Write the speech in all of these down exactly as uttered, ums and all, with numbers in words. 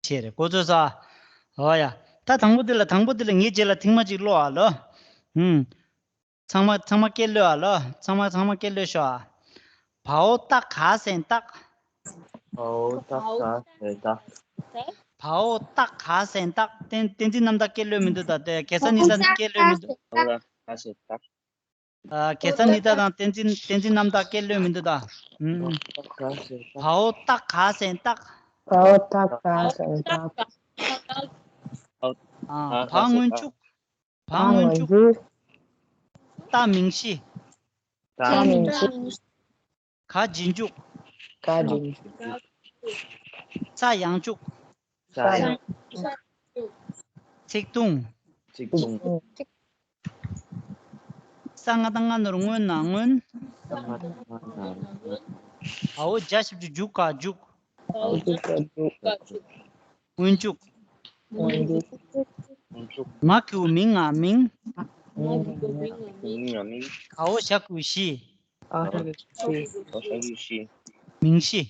ཆེ་རེད་གོ་ཚོད་ས། ཨོ་ཡ། ད་དང་པོ་འདི་ལ་དང་པོ་འདི་ལ་ངའི་རྗེས་ལ་ཐེངས་མ་གཅིག་ཀློག་ཨ་ལོ། ཧུམ། ཚང་མ་ཚང་མ་སྐད་ཀློག་ཨ་ལོ། ཚང་མ་ཚང་མ་སྐད་ཀློག་ཤོག་ཨ། བའོ་ཏ་ག་སེན་སྟག་བའོ་ཏ་ག་སེན་སྟག་བའོ་ཏ་ག་སེན་སྟག་བསྟན་བསྟན་འཛིན་རྣམ་དག་སྐད་ཀློག་མི་འདུག་ད་དེ་གེ་སར་ཉི་ཟླ་སྐད་ཀློག་མི་འདུག་བའོ་ཏ་ག་སེན་སྟག་ཨ། གེ་སར་ཉི་ཟླ་དང་བསྟན་འཛིན་བསྟན་འཛིན་རྣམ་དག་སྐད་ཀློག་མི་འདུག་ད། ཨུམ། བའོ་ཏ་ག་སེན་སྟག་བའོ་ཏ་ག་སེན་སྟག་ཨ། བ་སྔོན་འཇུག་བ་སྔོན་འཇུག་ཏ་མིང་གཞི། ཏ་མིང་གཞི། ག་རྗེས་འཇུག་ག་རྗེས་འཇུག་ཚ་ཡང་འཇུག་ཚ་ཡང་འཇུག་ཚིག་ཐུང་། ཚིག་ཐུང་། ས་ང་དང་ང་ནོར་སྔོན་ན་སྔོན། ཨའོ་བརྒྱ་ཞབས་ཀྱུ་འཇུག་ག་འཇུག་འཇུག་ག་འཇུག་སྔོན་འཇུག་སྔོན་འཇུག་མ་གི་གུ་མིང་ང་མིང་། མིང་ང་མིང་། གའོ་ཞབས་ཀྱུ་གཞི། གའོ་ཞབས་ཀྱུ་གཞི། མིང་གཞི།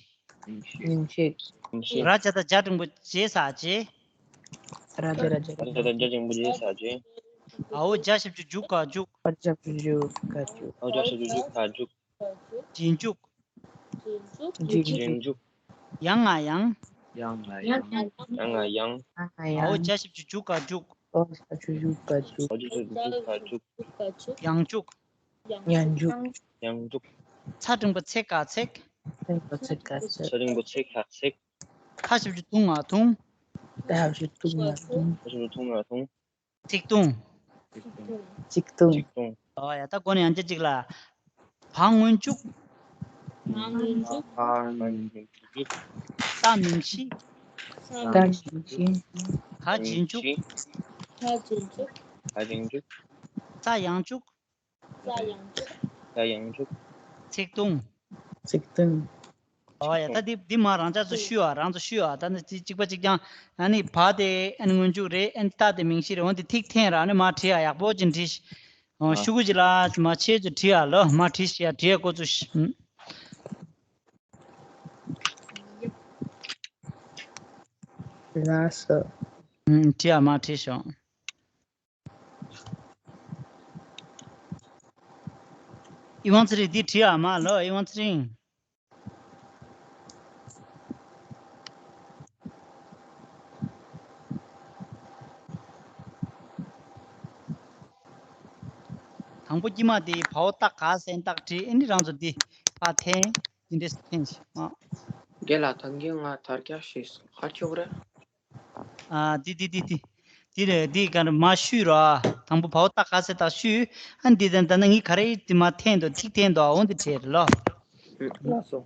མིང་གཞི། མིང་གཞི། ར་ཇ་བཏགས་རྗ་འགྲེང་བུ་རྗེས་ས་རྗེ། ར་ཇ་བཏགས་ར་ཇ་ར་ཇ་བཏགས་ར་འགྲེང་བུ་རྗེས་ས་རྗེ། གའོ་བརྒྱ་ཞབས་ཀྱུ་འཇུག་ག་འཇུག་ག་ཞབས་ཀྱུ་འཇུག་ག་འཇུག་གའོ་བརྒྱ་ཞབས་ཀྱུ་འཇུག་ག་འཇུག་རྗེས་འཇུག་རྗེས་འཇུག་ཡང་ང་ཡང་། ཡང་ང་ཡང་། ཡང་ང་ཡང་། ཡང་ང་ཡང་། གའོ་བརྒྱ་ཞབས་ཀྱུ་འཇུག་ག་འཇུག་གའོ་ཞབས་ཀྱུ་འཇུག་ག་འཇུག་གའོ་བརྒྱ་ཞབས་ཀྱུ་འཇུག་ག་འཇུག་ཡང་འཇུག་ཡང་འཇུག་ཡང་འཇུག་ཚ་འགྲེང་བུ་ཚེ་ག་ཚེག་ཚ་འགྲེང་བུ་ཚེ་ག་ཚེག་ཚ་འགྲེང་བུ་ཚེ་ག་ཚེག་ཁ་ཞབས་ཀྱུ་ཐུང་ང་ཐུང་། ཁ་ཞབས་ཀྱུ་ཐུང་ང་ཐུང་། ཁ་ཞབས་ཀྱུ་ཐུང་ང་ཐུང་། ཚིག་ཐུང་། ཚིག་ཐུང་། ཚིག་ཐུང་། ཨོ་ཡ། ད་གོ་ནས་ཡང་བསྐྱར་གཅིག་ལ། བ་སྔོན་འཇུག་བ་སྔོན་འཇུག་ཏ་མིང་གཞི། ཏ་མིང་གཞི། ག་རྗེས་འཇུག་ག་རྗེས་འཇུག་ག་རྗེས་འཇུག་ཚ་ཡང་འཇུག་ཚ་ཡང་འཇུག་ཚ་ཡང་འཇུག་ཚིག་ཐུང་། ཚིག་ཐུང་། ཨོ་ཡ། ད་འདི་འདི་མ་རང་ཅག་ཚོ་ཤུ་ཨ། རང་ཚོ་ཤུ་ཨ། ད་ནི་ཅི་གཅིག་པ་གཅིག་རྐྱང་། ཨ་ནི་བ་དེ་ཨ་ནི་སྔོན་འཇུག་རེད། ཨ་ནི་ཏ་དེ་མིང་གཞི་རེད། འོན་ཏེ་ཐིག་འཐེན་ར། ཨ་ནི་མ་བྲིས་ཨ། ཡག་པོ་ཅིག་བྲིས་ཤིག་ཨོ། ཨ། ཤུ་གུ་ཅིག་ལ་མ་ཆེ་ཅིག་བྲིས་ཨ་ལོ། མ་བྲིས་ཤིག་ཡ། བྲིས་ཨ་ཁོ་ཚོ་ཤི། ལགས་སོ། ཨུམ། བྲིས་ཨ། མ་བྲིས་ཤོག་ཨི་ཝང་ཚེ་རིང་། འདི་བྲིས་ཨ་མ་ལོ། ཨི་ཝང་ཚེ་རིང་། དང་པོ་དཀྱིལ་མ་དེ་བའོ་ཏ་ག་སེན་སྟག་བྲིས། ཨེ་འདི་རང་ཚོ་འདི་ཕར་འཐེན། འདི་འདྲས་འཐེན་ཞིག་ཨ། རྒན་ལགས། ད་གིན་ང་དར་རྒྱས་ཤིག་ཧ་ཆོག་རེད། ཨ། འདི་འདི་འདི་འདི། འདི་རེད། འདི་ག་རེ་མ་བཤུས་རོ། དང་པོ་བའོ་ཏ་ག་སེན་སྟག་བཤུས། ཨ་འདི་དང་ད་ནི་ངས་ག་རེ་འདི་མ་འཐེན་དོ། ཐིག་འཐེན་དོ། འོ་འདི་བྲིས་རེད་ལོ། ལགས་སོ།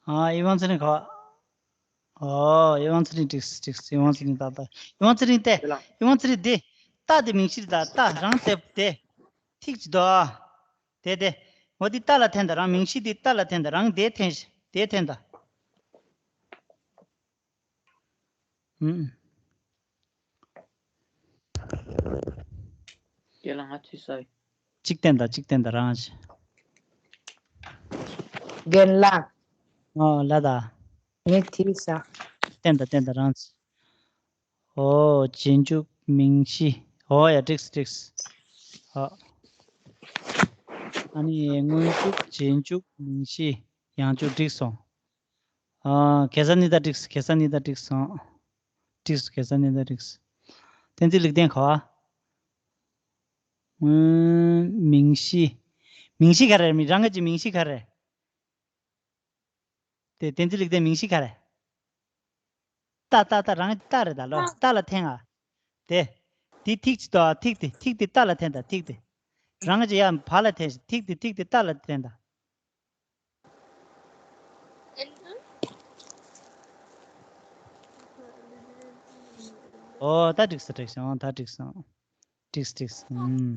ཨ་ཡིད་དབང་ཚེ་རིང་ག། ཨོ་ཡིད་དབང་ཚེ་རིང་འགྲིགས་འགྲིགས། ཡིད་དབང་ཚེ་རིང་ད་ད། ཡིད་དབང་ཚེ་རིང་དེ། ཡིད་དབང་ཚེ་རིང་དེ། ད་དེ་མིང་གཞི་ད་ད་རང་དེ་དེ། ཐིག་ཅི་དོ། དེ་དེ། འོ་དེ་ད་ལ་འཐེན་ད། རང་མིང་གཞི་དེ་ད་ལ་འཐེན་ད། རང་དེ་འཐེན་ཤི་དེ་འཐེན་ད། ཨུམ། རྒན་ལགས་ང་ཚོས་ས། གཅིག་བསྟན་དང་གཅིག་བསྟན་དང་རང་ཞིག་རྒན་ལགས། ཨོ་ལ་ད། ངས་དེ་ས། བསྟན་དང་བསྟན་དང་རང་ཞིག་ཨོ་རྗེས་འཇུག་མིང་གཞི། ཨོ་ཡ་འགྲིགས་འགྲིགས། ཨོ། ཨ་ནི་སྔོན་འཇུག་རྗེས་འཇུག་མིང་གཞི་ཡང་འཇུག་འགྲིགས་སོང་། ཨ། གེ་སར་ནི་ད་འགྲིགས། གེ་སར་ནི་ད་འགྲིགས་སོང་། འགྲིགས། གེ་སར་ནི་ད་འགྲིགས། བསྟན་འཛིན་ལེགས་ལྡན་ག་བ། ཨུམ། མིང་གཞི། མིང་གཞི་ག་རེ་རེད། མི་རང་གི་མིང་གཞི་ག་རེ་རེད། དེ་བསྟན་འཛིན་ལེགས་ལྡན་མིང་གཞི་ག་རེ། ཏ་ཏ་ཏ་རང་ཏ་རེད་ད་ལོ། ཏ་ལ་འཐེན་ཨ། དེ། དེ་ཐིག་ཅི་ཏོ། ཐིག་དེ་ཐིག་དེ་ཏ་ལ་འཐེན་ད། ཐིག་དེ། རང་གི་ཡ་བ་ལ་འཐེན་ཤིག་ཐིག་དེ་ཐིག་དེ་ཏ་ལ་འཐེན་ད། ཨོ་ད་འགྲིགས་སོང་འགྲིགས་སོང་། ད་འགྲིགས་སོང་། འགྲིགས་འགྲིགས། ཨུམ།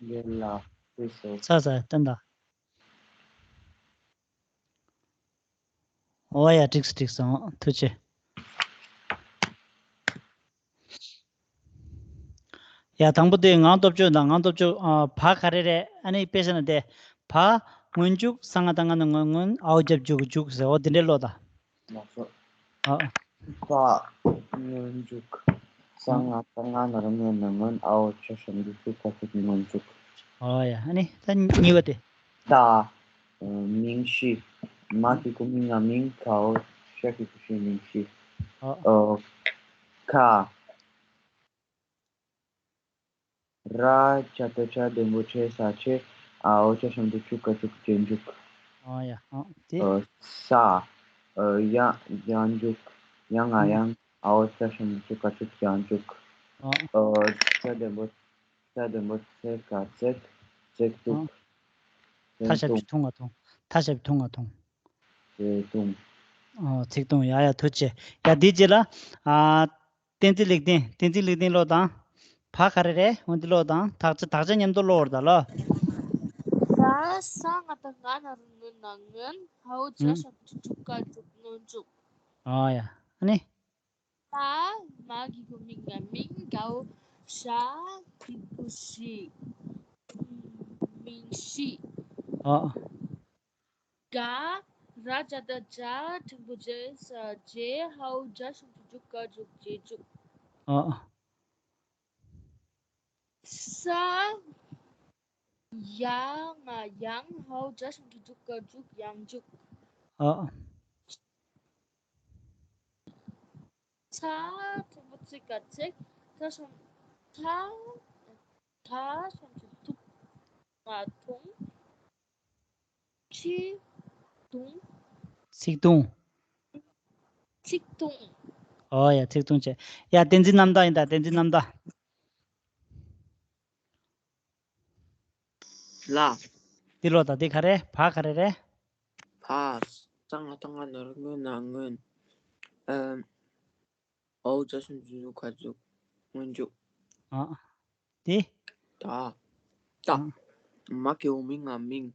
རྒན་ལགས་ཕུལ་སོང་། ཚ་ཚ་བསྟན་དང་། ཨོ་ཡ་འགྲིགས་འགྲིགས་སོང་། ཐུགས་རྗེ་ཆེ། ཡ་དང་པོ་དེ་ངང་སྟོབས་བཅུ་དང་ངང་སྟོབས་བཅུ། ཨ། བ་ག་རེ་རེད། ཨ་ནི་དཔེ་བཞག་ན་དེ། བ་སྔོན་འཇུག་ས་ང་བཏགས་སྔ་ན་སྔོན། སྔོན། འའོ་རྒྱབ་འཇུག་འཇུག་ཟེར། འོ་དེ་འདྲའི་ཀློག་དང་། ལགས་སོ། ཨ། བ་སྔོན་འཇུག་ས་ང་བཏགས་སྔ་ན་རོ་སྔོན་ན་སྔོན། འའོ་ཅ་ཞབས་ཀྱུ་ཅུ་ག་ཅུ་གི་སྔོན་འཇུག་ཨོ་ཡ། ཨ་ནི་ད་གཉིས་པ་དེ། ད། ཨ། མིང་གཞི། མ་གི་གུ་མི་ང་མིང་། གའོ་ཤ་གི་གུ་ཤི་མིང་གཞི། ཨོ། ཨ། ཁ། ར་ཇ་བཏགས་ཇ་འགྲེང་བུ་ཇེ་ས་ཇེ། འའོ་ཅ་ཞབས་ཀྱུ་ཅུ་ག་ཅུ་གི་རྗེས་འཇུག་ཨོ་ཡ། ཨོ་དེ། ཨ། ས། ཨ། ཡ་ཡང་འཇུག་ཡ་ང་ཡང་། འའོ་ཅ་ཞབས་ཀྱུ་ཅུ་ག་ཅུ་གི་ཡང་འཇུག་ཨོ། ཨ། ཚ་འགྲེང་བུ་ཚ་འགྲེང་བུ་ཚེ་ག་ཚེག་ཚེག་ཏུག་ཨོ། ཚེག་ཏུང་། ཐ་ཞབས་ཀྱུ་ཐུང་ང་ཐུང་། ཐ་ཞབས་ཀྱུ་ཐུང་ང་ཐུང་། ཚེག་ཏུང་། ཨོ་ཚེག་ཏུང་། ཡ་ཡ་ཐུགས་རྗེ་ཆེ། ཡ་དེའི་རྗེས་ལ། ཨ། བསྟན་འཛིན་ལེགས་ལྡན། བསྟན་འཛིན་ལེགས་ལྡན་ཀློག་དང་། བ་ག་རེ་རེད། འོ་འདི་ཀློག་དང་། དག་ཆ་དག་ཆ་མཉམ་དུ་ཀློག་རེད་ད་ལོ། ས། ས་ང་བཏགས་སྔ་ན་རོ་སྔོན་ན་སྔོན། འའོ་ཅ་ཞབས་ཀྱུ་ཅུ་ག་ཅུ་སྔོན་འཇུག་ཨོ་ཡ། ཨ་ནི། ས། མ་གི་གུ་མི་ང་མིང་། གའོ་ཤ་གི་གུ་ཤི་མིང་གཞི། ཨོ། ག། ར་ཇ་བཏགས་རྗ་འགྲེང་བུ་རྗེ་ས་རྗེ། འའོ་ཅ་ཞབས་ཀྱུ་ཅུ་ག་ཅུ་རྗེས་འཇུག་ཨོ། ས། ཡ་ང་ཡང་། ཧའོ་ཇ་ཞབས་ཀྱུ་ཇུ་ག་ཇུག་ཡང་ཇུག་ཨ། ཚ་འགྲེང་བུ་ཚིག་ག་ཚིག་ད་ཞབས་ད་ད་ཞབས་ཀྱུ་ཐུག་ང་ཐུང་། ཚིག་དུང་། ཚིག་དུང་། ཚིག་དུང་། ཨོ་ཡ། ཚིག་དུང་བྱས། ཡ། བསྟན་འཛིན་རྣམ་དག་ཡིན་ད། བསྟན་འཛིན་རྣམ་དག་ལ། འདི་ཀློག་དང་། འདི་ག་རེ། བ་ག་རེ་རེད། བ། ས་ང་བཏགས་སྔ་ན་རོ་སྔོ་ན་སྔོན། ཨ། འའོ་ཇ་ཞབས་ཀྱུ་ཇུ་ག་ཇུག་སྔོན་ཇུག་ཨ། འདི། ད། ད། ཨ། མ་གི་གུ་མི་ང་མིང་།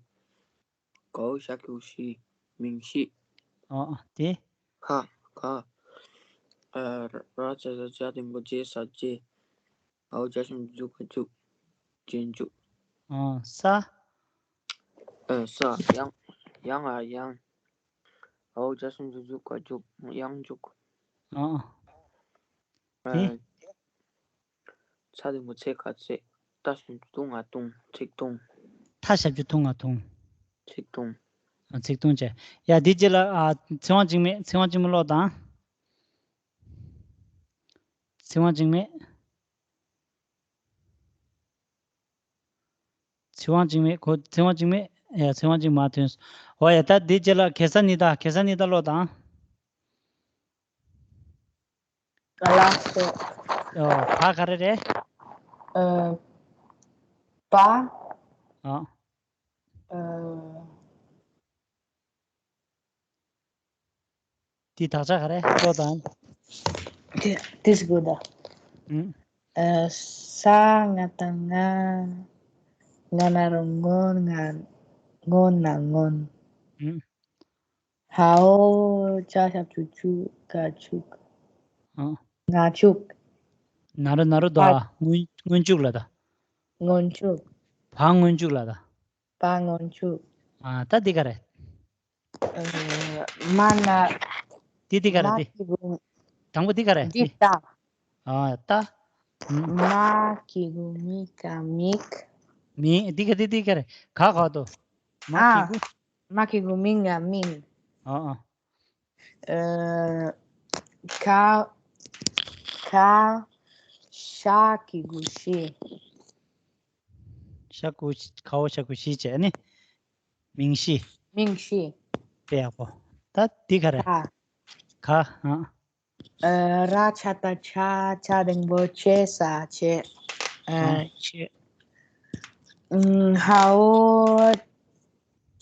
གའོ་ཞ་གི་གུ་ཞི། མིང་ཞི། ཨ། འདི། ག། ག། ཨ། ར་ཇ་ཇ་ཇ་འགྲེང་བུ་ཇེ་ས་ཇེ། འའོ་ཇ་ཞབས་ཀྱུ་ཇུ་ག་ཇུག་རྗེས་འཇུག་ཨ། ས། ཨ། ས། ཡང་། ཡང་ང་ཡང་། འའོ་ཇ་ཞབས་ཀྱུ་ཇུ་ག་ཇུག་ཡང་ཇུག་ཨ། ཨ། འདི། ཚ་འགྲེང་བུ་ཚེ་ག་ཚེ། ཏ་ཞབས་ཀྱུ་ཏུ་ང་ཏུང་། ཚིག་ཏུང་། ཏ་ཞབས་ཀྱུ་ཏུ་ང་ཏུང་། ཚིག་ཏུང་། ཨ། ཚིག་ཏུང་བྱས། ཡ། འདི་རྗེས་ལ། ཨ། ཚེ་དབང་འཇིགས་མེད། ཚེ་དབང་འཇིགས་མེད་ཀློག་དང་། ཚེ་དབང་འཇིགས་མེད། ཚེ་དབང་འཇིགས་མེད། ཁོ་ཚེ་དབང་འཇིགས་མེད། ཡ། ཚེ་དབང་འཇིགས་མ་ཐོན་སོང་། འོ་ཡ། ད་འདི་རྗེས་ལ་གེ་སར་ཉི་ཟླ། གེ་སར་ཉི་ཟླ་ཀློག་དང་། ལགས་སོ། ཨོ། བ་ག་རེ་རེད། ཨ། བ། ཨ། ཨ། དེའི་དག་ཆ་ག་རེ། ཀློག་དང་། དེ་དེ་ཟེར་དགོས་ད། ཨུམ། ཨ། ས་ང་བཏགས་སྔ། ང་ན་རོ་སྔོ། ང་། སྔོ་ན་སྔོན། ཨུམ། ཧའོ་ཇ་ཞབས་ཀྱུ་ཇུ་ག་ཇུག་ཨ། ང་ཇུག་ན་རོ་ན་རོ་ད། བ། སྔོན་སྔོན་འཇུག་ལ་ད། སྔོན་འཇུག་བ་སྔོན་འཇུག་ལ་ད། བ་སྔོན་འཇུག་ཨ། ད་འདི་ག་རེ། ཨ། མ་ན། འདི་འདི་ག་རེ། མ་འདི། གི་གུ། དང་པོ་འདི་ག་རེ། འདི་ད། ཨ། ད། ཨུམ། མ་གི་གུ་མི་ག་མིག་མི། འདི་ག་འདི་འདི་ག་རེ། ག་ག་དོ། མ་ཨ། གི་གུ། མ་གི་གུ་མི་ང་མིང་། ཨ་ཨ། ཨ། ག། ག། ཤ་གི་གུ་ཤི། ཤ་གུ་ཤི། གའོ་ཤ་གུ་ཤི་བྱས་ནི། མིང་ཤི། མིང་ཤི། དཔེ་ཡག་པོ། ད་འདི་ག་རེ། ག། ག། ཨ། ཨ། ར་ཇ་བཏགས་རྗེ། ཇ་འགྲེང་བུ་རྗེ་ས་རྗེས། ཨ། ཨ། རྗེས། ཨུམ། ཧའོ་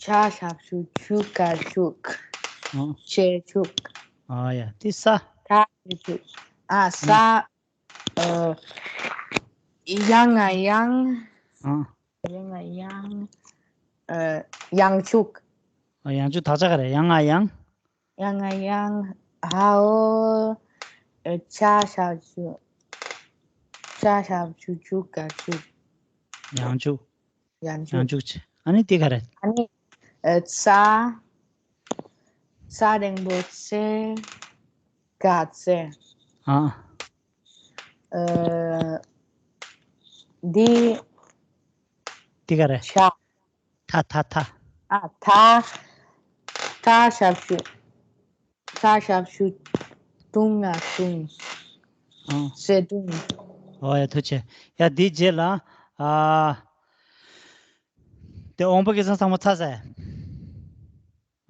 ཇ་ཞབས་ཀྱུ་ཇུ་ག་ཇུག་ཨ། རྗེས་འཇུག་ཨ་ཡ། འདི་ས། ད་རྗེས་འཇུག་ཨ། ས། ཨ། ཨ། ཡ་ང་ཡང་། ཨ། ཡ་ང་ཡང་། ཨ། ཡང་འཇུག་ཨ། ཡང་འཇུག་དག་ཆ་ག་རེ། ཡ་ང་ཡང་། ཡ་ང་ཡང་། ཧའོ། ཨ། ཇ་ཞབས་ཀྱུ། ཇ་ཞབས་ཀྱུ་ཇུ་ག་ཇུག་ཡང་འཇུག་ཡང་འཇུག་ཡང་འཇུག་བྱས། ཨ་ནི་འདི་ག་རེ། ཨ་ནི། ཨ། ཙ། ཙ་འགྲེང་བུ་ཙེ། ག་ཙེ། ཨ། ཨ། འདི། འདི་ག་རེ། ཤ། ཐ་ཐ་ཐ། ཨ། ཐ། ཐ་ཞབས་ཀྱུ། ཐ་ཞབས་ཀྱུ་ཏུ་ང་ཏུང་། ཨ། ཙེ་ཏུང་། ཨོ་ཡ། ཐུགས་རྗེ་ཆེ། ཡ། འདིའི་རྗེས་ལ། ཨ། དེ་དབང་པོ་སྐལ་བཟང་ཚང་མ་ཚར་ཚར།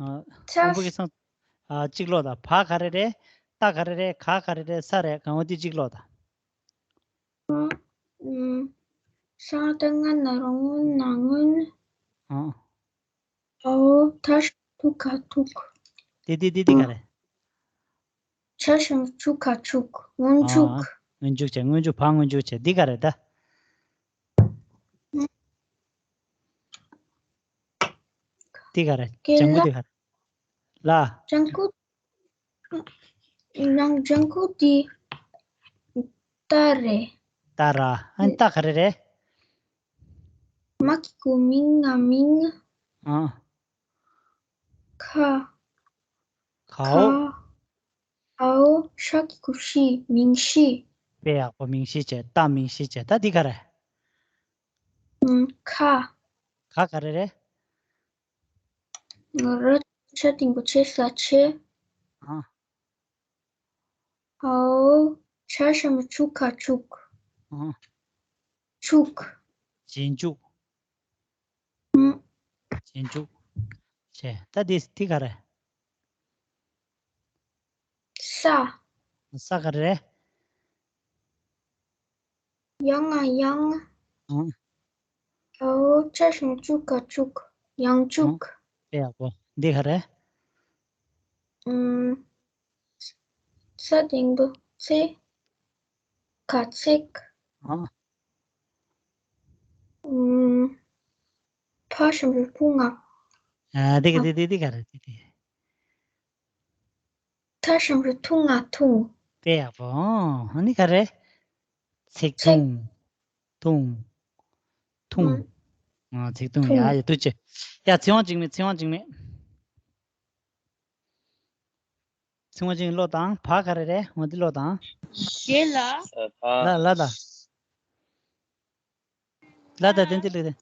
ཨ། ཚར། དབང་པོ་སྐལ་བཟང་། ཨ། གཅིག་ཀློག་དང་། བ་ག་རེ་རེད། ཏ་ག་རེ་རེད། ག་ག་རེ་རེད། ས་རེད། གང་བ་དེ་གཅིག་ཀློག་དང་། ཨ། ཨུམ། ས་ང་བཏགས་སྔ་ན་རོ་སྔོ་ན་སྔོན། ཨ། འའོ་ད་ཞབས་ཀྱུ་ཐུ་ག་ཐུག་དེ་དེ་དེ་དེ་ག་རེ། ཇ་ཞབས་ཀྱུ་ཇུ་ག་ཇུག་སྔོན་ཨ། འཇུག་སྔོན་འཇུག་བྱས། སྔོན་འཇུག་བ་སྔོན་འཇུག་བྱས། འདི་ག་རེ་ད། འདི་ག་རེ། ཀེ་ལ། ལྗང་གུ་འདི་ག་རེ། ལ། ལྗང་གུ། ནང་ལྗང་གུ་འདི་ཏ་རེད། ཏ་ར། ཨ་ནི་ཏ་ག་རེ་རེད། མ་གི་གུ་མི་ང་མིང་། ཨ། ཁ། ཁའོ། ཁའོ། ཤ་གི་གུ་ཤི། མིང་ཤི། དཔེ་ཡག་པོ། མིང་ཤི་བྱས། ཏ་མིང་ཤི་བྱས། ད་འདི་ག་རེ། ཨུམ། ཁ། ག་ག་རེ་རེད། ང་ར་ཆ་དང་པོ་ཆེ་ས་ཆེ། ཨ། ཨའོ། ཆ་ཞབས་ཀྱུ་ཆུ་ག་ཆུག་ཨ། ཆུག་རྗེས་འཇུག་ཨུམ། རྗེས་འཇུག་བྱས། ད་འདི་འདི་ག་རེ། ས། ས་ག་རེ་རེད། ཡང་ང་ཡང་། ཨང་། ཨའོ། ཆ་ཞབས་ཀྱུ་ཆུ་ག་ཆུག་ཡང་ཆུག་དཔེ་ཡག་པོ། འདི་ག་རེ། ཨུམ། ས་དང་པོ་ཚེ། ག་ཚེག་ཨང་། ཨུམ། ཕ་ཞབས་ཀྱུ་ཕུ་ང་། ཨ། འདི་ག་འདི་འདི་འདི་ག་རེ་འདི་འདི། ཐ་ཞབས་ཀྱུ་ཐུ་ང་ཐུང་། དཔེ་ཡག་པོ། ཨོ། ཨ་ནི་ག་རེ། ཚེག་ཚེག་ཐུང་། ཐུང་། ཐུང་། ཨང་། ཨ། ཚེག་ཐུང་། ཐུང་། ཡ་ཡ་ཐུགས་རྗེ་ཆེ། ཡ་ཚེ་དབང་འཇིགས་མེད། ཚེ་དབང་འཇིགས་མེད། ཚེ་དབང་འཇིགས་མེད་ཀློག་དང་། བ་ག་རེ་རེད། འོ་འདི་ཀློག་དང་། རྗེས་ལ། ཨ། བ། ལ་ལ་དང་། ལ་དང་བསྟན་འཛིན་ལེགས་ལྡན།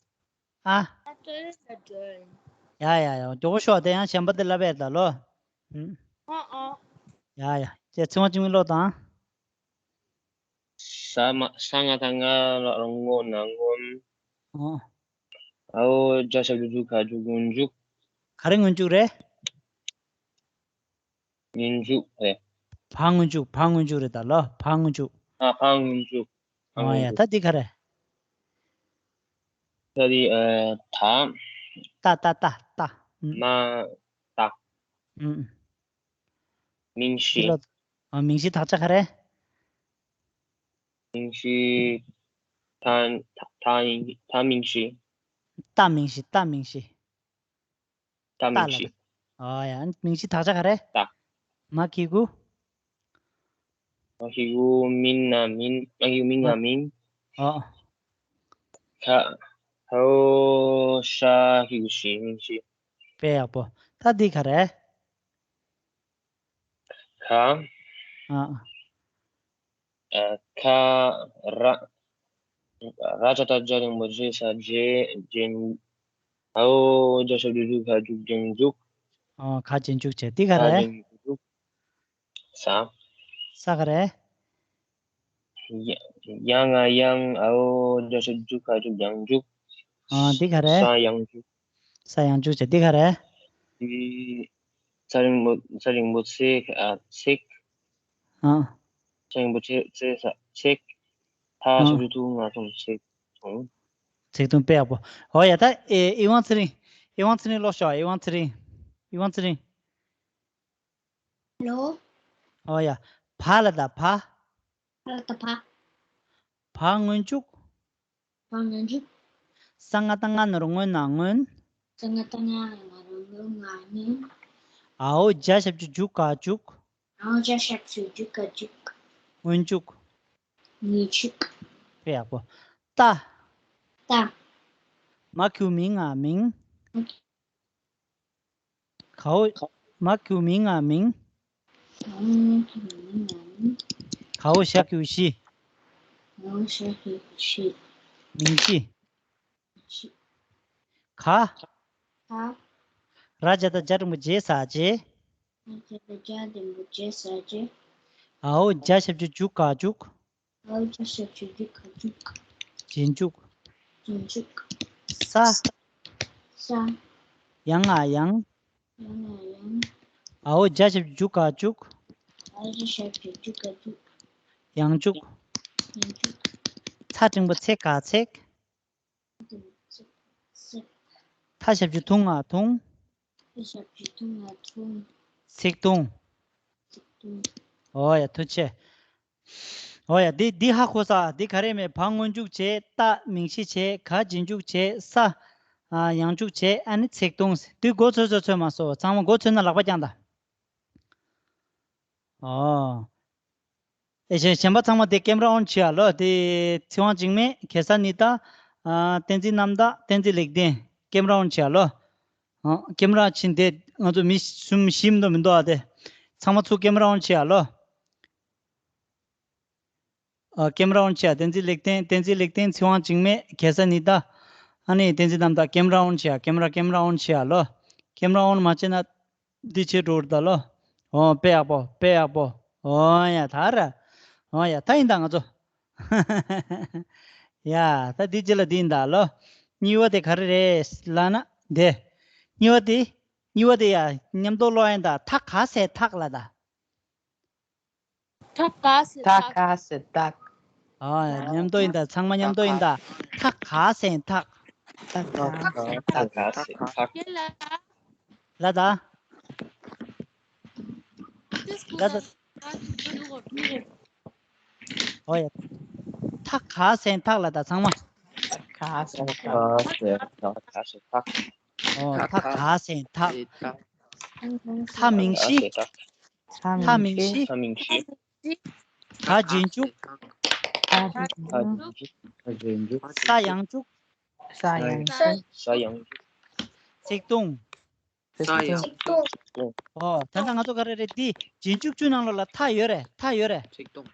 ཨ། ད་ལྟོས་ལ་འགྲོ། ཡ་ཡ་ཡ། མགྱོགས་པོ་ཤོག་དེ་ཡང་གཞན་པ་དེ་ལབ་པ་ཡིན་ད་ལོ། ཨུམ། ཨ་ཨ། ཡ་ཡ། ཅེ་ཚེ་དབང་འཇིགས་མེད་ཀློག་དང་། ས་མ་ས་ང་ད་ང་ལ་རོ་ངོ་ན་སྔོན། ཨོ། ཨའོ། ཇ་ཞབས་ཀྱུ་ཇུ་ག་ཇུག་སྔོན་འཇུག་ག་རེ་སྔོན་འཇུག་རེད། སྔོན་འཇུག་རེད། བ་སྔོན་འཇུག་བ་སྔོན་འཇུག་རེད་ད་ལོ། བ་སྔོན་འཇུག་ཨ། བ་སྔོན་འཇུག་ཨ་ཡ། ད་འདི་ག་རེ། ད་འདི་ཨ། ད། ཏ་ཏ་ཏ་ཏ། ཨུམ། མ་ཏ། ཨུམ། མིང་གཞི། འདི་ལ། ཨ། མིང་གཞི་དག་ཆ་ག་རེ། མིང་གཞི། ད་ད་ད་མིང་གཞི། ཏ་མིང་གཞི། ཏ་མིང་གཞི། ཏ་མིང་གཞི། ཨ་ཡ། མིང་གཞི་དག་ཆ་ག་རེ། ཏ། མ་གི་གུ། མ་གི་གུ་མིན་ན་མིན། མ་གི་གུ་མིན་ན་མིན། ཨོ། ཁ། ཧོ། ཤ་གི་གུ་ཤི། མིང་གཞི། དཔེ་ཡག་པོ། ད་འདི་ག་རེ། ཁ། ཨ། ཨ། ཁ། ར། ར་ཇ་བཏགས་རྒྱ་འགྲེང་བུ་རྗེས་ས་རྗེ། རྗེས། ཨའོ། ཇ་ཞབས་ཀྱུ་ཇུ་ག་ཇུག་རྗེས་འཇུག་ཨ། ག་རྗེས་འཇུག་བྱས། འདི་ག་རེ། ག་རྗེས་འཇུག་ས། ས་ག་རེ། ཡ་ཡང་ང་ཡང་། ཨའོ། ཇ་ཞབས་ཀྱུ་ཇུ་ག་ཇུག་ཡང་འཇུག་ཨ། འདི་ག་རེ། ས་ཡང་འཇུག་ས་ཡང་འཇུག་བྱས། འདི་ག་རེ། འདི། ས་རིང་པོ་ས་རིང་པོ་ཚེག་ཨ། ཚེག་ཨ། ས་རིང་པོ་ཚེ་ཚེ་ས་ཚེག་ཐ་ཨ། ཞབས་ཀྱུ་ཐུ་ང་ཐུང་ཚེག་ཐུང་། ཚེག་ཐུང་། དཔེ་ཡག་པོ། འོ་ཡ། ད་ཨེ་ཨེ་ཝང་ཚེ་རིང་། ཨེ་ཝང་ཚེ་རིང་ཀློག་ཤོག་ཨེ་ཝང་ཚེ་རིང་། ཨེ་ཝང་ཚེ་རིང་། ལོ། འོ་ཡ། བ་ལ་ད་བ། བ་ལ་ད་བ། བ་སྔོན་འཇུག་བ་སྔོན་འཇུག་ས་ང་ད་ང་ན་རོ་སྔོན་ན་སྔོན། ས་ང་ད་ང་ན་རོ་སྔོན་ན་སྔོན། ཨའོ། ཇ་ཞབས་ཀྱུ་ཇུ་ག་ཇུག་ཨའོ། ཇ་ཞབས་ཀྱུ་ཇུ་ག་ཇུག་སྔོན་འཇུག་སྔོན་འཇུག་དཔེ་ཡག་པོ། ཏ། ཏ། མ་གི་གུ་མིང་ང་མིང་། མ་གི་གའོ། མ་གི་གུ་མིང་ང་མིང་། གའོ་ཞ་གི་གུ་ཞི། གའོ་ཞ་གི་གུ་ཞི། མིང་གཞི། ག། ག། ར་ཇ་བཏགས་རྒྱ་འགྲེང་བུ་རྗེས་ས་རྗེ། ར་ཇ་བཏགས་རྒྱ་འགྲེང་བུ་རྗེས་ས་རྗེ། ཨའོ། ཇ་ཞབས་ཀྱུ་ཇུ་ག་ཇུག་ཨའོ། ཇ་ཞབས་ཀྱུ་ཇུ་ག་ཇུག་རྗེས་འཇུག་རྗེས་འཇུག་ས། ས། ཡང་ང་ཡང་། ཡང་ང་ཡང་། ཨའོ། ཇ་ཞབས་ཀྱུ་ཇུ་ག་ཇུག་ཨའོ། ཇ་ཞབས་ཀྱུ་ཇུ་ག་ཇུག་ཡང་འཇུག་ཡང་འཇུག་ཚ་འགྲེང་བུ་ཚེ་ག་ཚེག་ཚེག་ཚེག་ཐ་ཞབས་ཀྱུ་ཐུ་ང་ཐུང་། ཐ་ཞབས་ཀྱུ་ཐུ་ང་ཐུང་། ཚེག་ཐུང་། ཚེག་ཐུང་། འོ་ཡ། ཐུགས་རྗེ་ཆེ། འོ་ཡ། འདི་འདི་ཧ་གོ་ས། འདི་ག་རེ་མེད། བ་སྔོན་འཇུག་བྱས། ཏ་མིང་གཞི་བྱས། ག་རྗེས་འཇུག་བྱས། ས། ཨ། ཡང་འཇུག་བྱས། ཨ་ནི་ཚེག་ཐུང་། འདི་མགོ་ཚོས་ཚོས་ཚོས་མ་སོང་། ཚང་མ་མགོ་ཚོས་ན་ལག་པ་བརྐྱངས་དང་། ཨོ། ཨེ་གཞན་གཞན་པ་ཚང་མ་དེ་ཀེམ་ར་ཨོན་བྱེད་ཨ་ལོ། དེ་ཚེ་དབང་འཇིགས་མེད། གེ་སར་ཉི་ཟླ། ཨ། བསྟན་འཛིན་རྣམ་དག་བསྟན་འཛིན་ལེགས་ལྡན། ཀེམ་ར་ཨོན་བྱེད་ཨ་ལོ། ཨ། ཀེམ་ར་ཕྱིན་དེ་ང་ཚོ་མི་གསུམ་བཞི་མི་འདུག་མི་འདུག་ཨ་དེ། ཚང་མ་ཚུར་ཀེམ་ར་ཨོན་བྱེད་ཨ་ལོ། ཨ། ཀེམ་ར་ཨོན་བྱེད་ཨ། བསྟན་འཛིན་ལེགས་ལྡན། བསྟན་འཛིན་ལེགས་ལྡན། ཚེ་དབང་འཇིགས་མེད། གེ་སར་ཉི་ཟླ། ཨ་ནི་བསྟན་འཛིན་རྣམ་དག་ཀེམ་ར་ཨོན་བྱེད་ཡ། ཀེམ་ར་ཀེམ་ར་ཨོན་བྱེད་ཡ་ལོ། ཀེམ་ར་ཨོན་མ་བྱེད་ན་འདི་བྱེད་འགྲོ་རུ་ད་ལོ། ཨོ་དཔེ་ཡག་པོ། དཔེ་ཡག་པོ། ཨོ་ཡ་ད་ར། ཨོ་ཡ་ད་ཡིན་ད་ང་ཚོ། ཡ་ད་འདི་རྗེས་ལ་འདི་ཡིན་ད་ལོ། གཉིས་པ་དེ་ག་རེ་རེད་ལབ་ན་འདི། གཉིས་པ་དེ། གཉིས་པ་དེ་ཡ་མཉམ་དུ་ཀློག་ཡིན་ད། ཐ་ག་ས་ཐག་ལབ་ད། ཐ་ག་ས་ཐག་ཐག་ག་ས་ཐག་ཨ་མཉམ་དུ་ཡིན་ད། ཚང་མ་མཉམ་དུ་ཡིན་ད། ཐ་ག་ས་ཐག་ཐག་ག་ས་ཐག་ཐག་ག་ས་ཐག་ལ་ད། ལ་ད། ཨོ་ཡ། ཐ་ག་ས་ཐག་ལ་ད་ཚང་མ། ག་ས་ཐག་ག་ས་ཐག་ག་ས་ཐག་ཨོ་ཐ་ག་ས་ཐག་ཐ་མིང་གཞི། ཐ་མིང་གཞི། ཐ་མིང་གཞི། ག་རྗེས་འཇུག་ག་རྗེས་འཇུག་ས་ཡང་འཇུག་ས་ཡང་འཇུག་ས་ཡང་འཇུག་ཚིག་ཐུང་། ས་ཡང་འཇུག་ཨོ་ད་ལྟ་ང་ཚོ་ག་རེ་རེད། འདི་རྗེས་འཇུག་བཅུ་ནང་ལོགས་ལ་ཐ་ཡོད་རེད། ཐ་ཡོད་རེད། ཚིག་ཐུང་།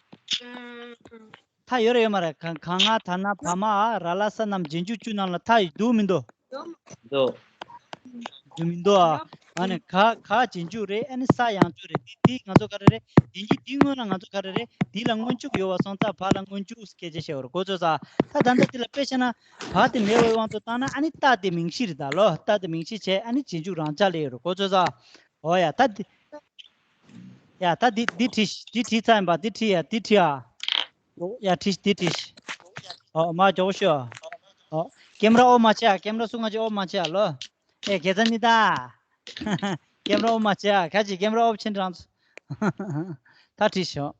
ཐ་ཡོད་རེད་ཡོད་མ་རེད། ག་ག་ང་ད་ན་བ་མ་འ་ར་ལ་ས་རྣམས་རྗེས་འཇུག་བཅུ་ནང་ལ་ཐ་འདུག་མི་འདུག་འདུག་འདུག་མི་འདུག་ཨ་ནི་ག་ག་རྗེས་འཇུག་རེད། ཨ་ནི་ས་ཡང་འཇུག་རེད། འདི་འདི་ང་ཚོ་ག་རེ་རེད། འདི་འཇུག་འདི་སྔོན་ལ་ང་ཚོ་ག་རེ་རེད། འདི་ལ་སྔོན་འཇུག་ཡོད་པ་སོང་ཙང་བ་ལ་སྔོན་འཇུག་སྐད་ཆ་བཤད་པ་རེད། གོ་ཚོད་ཙང་། ད་ད་ལྟ་འདི་ལ་དཔེ་བཤད་ན་བ་དེ་མེད་པའི་དབང་དུ་བཏང་ན་ཨ་ནི་ཏ་དེ་མིང་གཞི་རེད་ད་ལོ། ཏ་དེ་མིང་གཞི་བྱས་ཨ་ནི་རྗེས་འཇུག་རང་འཇགས་ལ་ཡོད་རེད། གོ་ཚོད་ཙང་། ཨོ་ཡ་ད་འདི། ཡ་ད་འདི་འདི་བྲིས་འདི་བྲིས་ཚར་ཡིན་པ། འདི་བྲིས་ཡ་འདི་བྲིས་ཨ། ཡ་བྲིས་འདི་བྲིས། ཨོ་མ་མགྱོགས་པོ་ཤོག་ཨོ་ཀེམ་ར་ཨོབ་མ་བྱེད་ཨ། ཀེམ་ར་སུ་ང་ཅི་ཨོབ་མ་བྱེད་ཨ་ལོ། ཨེ་དགེ་རྩ་ནི་ད། ཀེམ་ར་ཨོབ་མ་བྱེད་ཨ། ཁ་ཅིག་ཀེམ་ར་ཨོབ་ཕྱིན་རང་ཚོ། ད་བྲིས་ཤོག